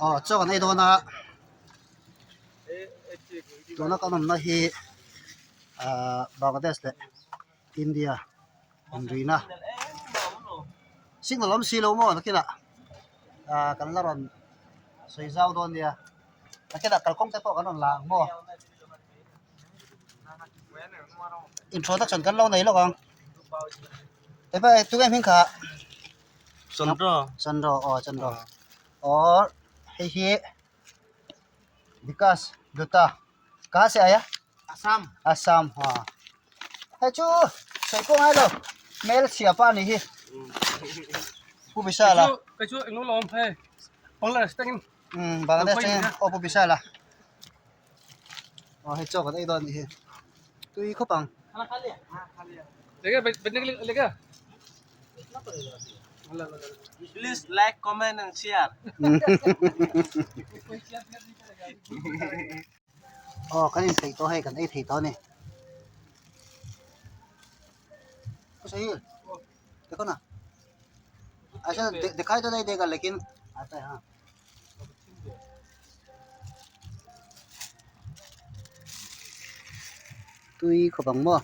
Aw chaw kan ei dawn a tuna kan awmna hi ahh Bangladesh leh India inrina signal awm si lo maw nakinah ah kan la rawn sawi zau dawn nia nakinah kalkawng te pawh kan rawn la ang maw introduction kan lo nei lawk ang tunge hming kha. Chandra. Chandra aw Chandra aw hei hi Vikas Dutta kaha se aia Assam Assam ha hei chu sawi pawh ngai lo hmel chhia pa ni hi Pu Vishala Kei chu englo la awm hei Bangladesh tangin um Bangladesh tangin aw Pu Vishala aw hei chaw kan ei dawn a nih hi tui khawp ang. Please like, comment and share. Aw kan inpeih tawh hei kan ei thei tawh a ni. Pu Sahil dekho na aisa dekhai to nahi dega lekin aata hai haan. Tui khawp ang maw?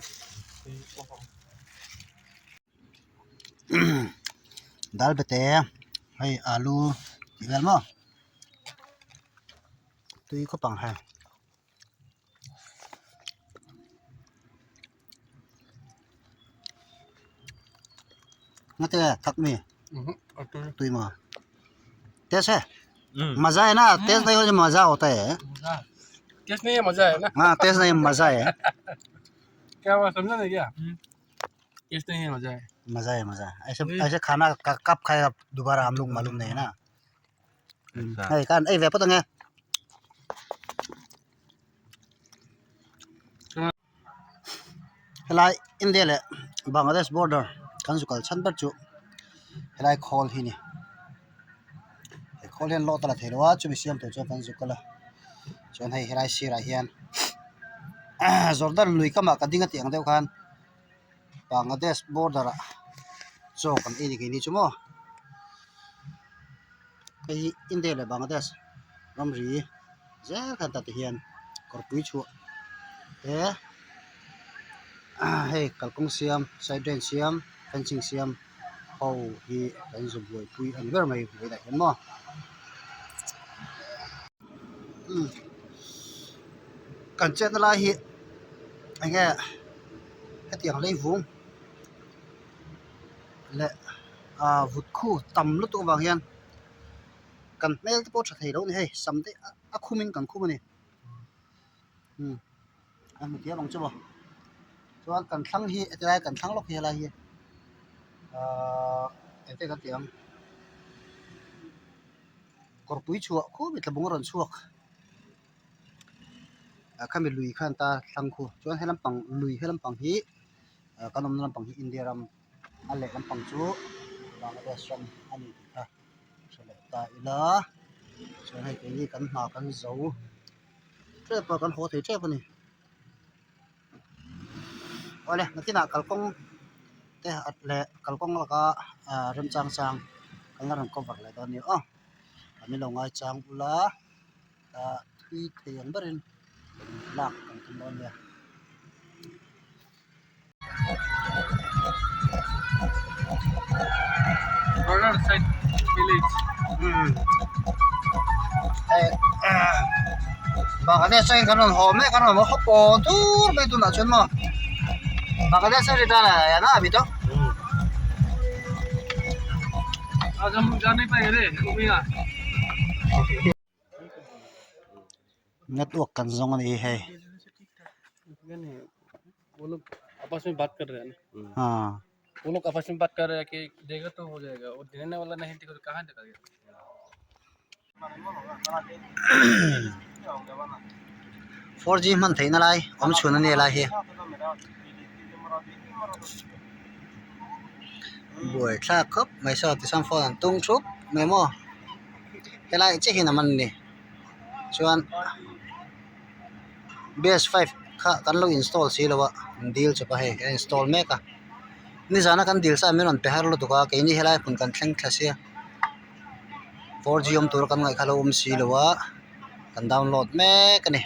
Dal bete hei alu tih vel maw tui khawp ang hei. Ngate thak mi tui maw test hai maza hai na test nahi ho to maza hota hai test nahi hai maza hai na ha test nahi maza hai kya hua samjha nahi kya test nahi hai maza hai maza hai maza aise aise khana kab khayega dubara hum log malum nahi hai na hei khan ei ve phawt ange. Helai India leh Bangladesh border kan zu kal chhan ber chu helai khawl hi a ni he khawl hian lawt a la thei lo a chumi siam tur chuan kan zu kal a chuan hei helai sirah hian Jordan lui kamah ka ding a tih ang deuh khan Bangladesh border ah chaw kan ei ni keini chu maw hei hi India leh Bangladesh ramri zel khan tah te hian kawrpui chhuah te hei kalkawng siam side drain siam fencing siam ho hi kan zu buaipui a ni ber mai vawiinah hian maw umm kan chetna lai hi eng nge hetiang leivung leh ah vut khu tam lutuk avang hian kan hmel te pawh a tha thei lo a ni hei sam te a khum in kan khum a ni umm a hmu thiam ang chu maw chuan kan thlang hi hetilai kan thlang lawk hi helai hi ahh eng te kan tih ang kawrpui chhuah khup i tlabung a rawn chhuak ah khami lui khan ta thlang khu chuan he lampang lui he lampang hi ah kan awmna lampang hi India ram a leh lampang chu Bangladesh ram a ni tih kha hre leh ta ila chuan hei keini kan hna kan zo tep a kan haw thei tep a ni awle nakinah kalkawng te leh kalkawng laka ah remchang chang kan la rawn cover leh dawn a ni aw kan in lo ngaichang ula ah thui thei ang berin lak kan tum dawn nia. Border side village. Bangladesh atangin kan rawn haw mek a rawn haw pawn tur mai tunah chuan maw Bangladesh a return a na abi to. Network kan zawng a ni hei. आपस में बात कर रहे हैं ना हाँ वो लोग आपस में बात कर रहे हैं कि देगा तो हो जाएगा और देने वाला नहीं देगा तो कहाँ देगा 4G hman theihna lai awm chhun a ni lai hi buai thlak khawp mai saw tichuan phone an tung thup mai maw helai chiah hian a man a ni chuan bs five kha kan lo install si lo a an dil chawp a hei a install mek a nizana kan dil sa min rawn pe har lutuk a keini helai hmun kan thleng thla sia. 4G awm tur kan ngaih kha a lo awm si lo a kan download mek a ni.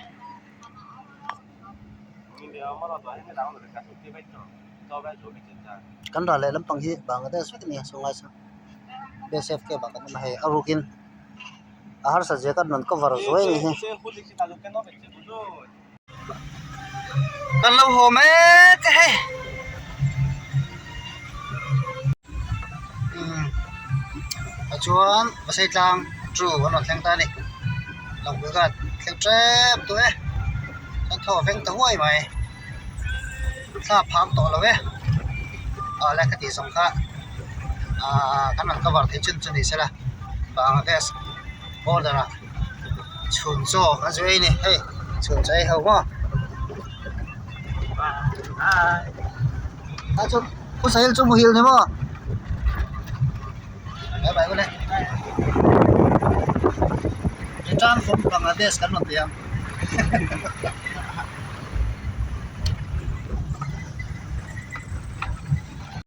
Kan ral leh lampang hi Bangladesh vek a ni a chhunglai chu BSF camp ah kan awm a hei a rukin a harsa zia khan rawn cover zuai a ni hi. Kan lo haw mek a hei umm tichuan Vasei tlang chu an rawn thleng ta a ni Langpui khan thleng tep tawh e kan thaw a veng ta huai mai thla a phang tawh lo e ah le ka tih zawng kha ah kan rawn cover theih chin chu ni sela Bangladesh border ah. Chhun chaw a zui a ni hei chhun chaw ei ho maw a chu pu sahil chu muhil ni maw bye bye ule return from Bangladesh kan rawn ti ang.